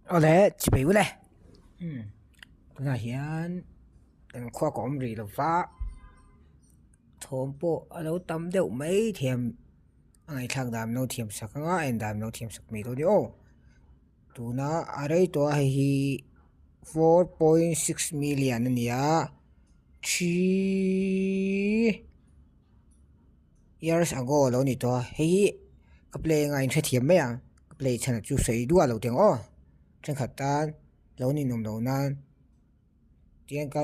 Awle chipei ule umm tunah hian kan khua ka awm rih lova thawm pawh a lo tam deuh mai thiam a ngaihthlak dan lo thiam sak anga a en dan lo thiam sak mai dawn a ni aw tuna a rei tawh a hei hi 4.6 million a ni a three years ago a lo ni tawh a hei hi ka play anga in hrethiam mai ang ka play chhan ah chu sawi duah lo teh ang aw thenkhat tan lo ninawm loh nan tiang ka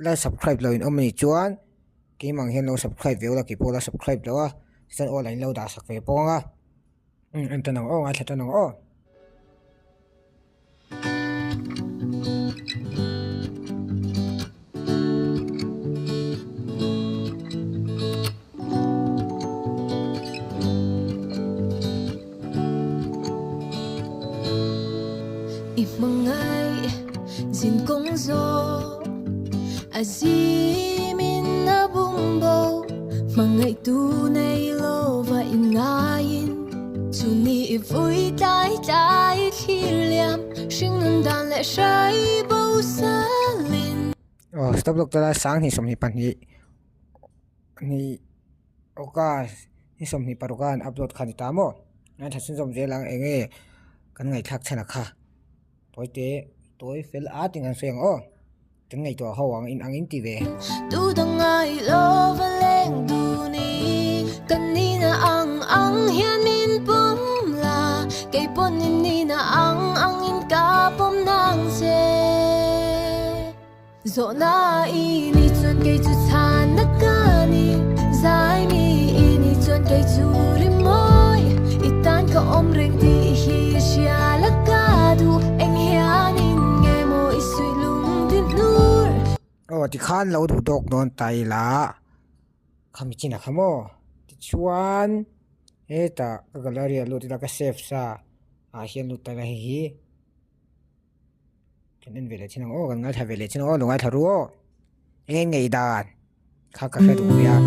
la subscribe lo in awm anih chuan keimah ang hian lo subscribe ve ula keipawh la subscribe lo a tichuan aw lah in lo dah sak ve pawh ang a en tan ang aw ngaithla tan ang aw. I hmangaih zin kawng zawh a zimin a bumbo hmangaih tu nei lova inngaiin chu ni i vui tlai tlai thlir liam hringnun dan leh hrai bo salin. Aw stop lawk ta la 20 22 ni August ni 26 a an upload kha a ni ta maw ngaithla chhunzawm zel ang eng nge kan ngaihthlak chhan a kha tawi te tawi fel at in kan sawi ang aw kan ngaihtuah ho ang in ang in ti ve. Tu dang ngai lova leng dun i kan nina ang ang hian min pawm la kei pawn in nina ang ang in ka pawm nang che. Zawhna i ni chuan kei chu chhanna ka ni Zai mi i ni chuan kei chu rimawi I tan ka awm reng tih hi hria la ka duh Eng hianin nge maw i suih lung ti hnur. Aw tikhan lo duh tawk dawn ta ila khami chin a kha maw tichuan hetah ka gallery ah lut ila ka save sa ah hian lut ta ila hei hi. Kan en ve leh chin ang aw kan ngaithla ve leh chin ang aw lo ngaithla ru aw eng ngei dan kha ka hre duh mai a.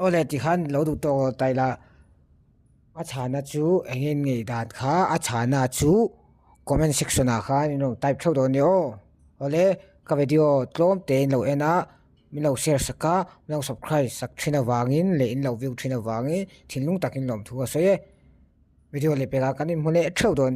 Awle tikhan lo duh tawk ta ila. A chhana chu eng nge ngei dan kha a chhana chu comment section ah khan in rawn type theuh dawn nia aw awle ka video tlawm te in lo en a min lo share sak a min lo subscribe sak thin avangin leh in lo view thin avangin thinlung takin lawmthu a sawi e video leh pekah kan inhmu leh theuh dawn a ni.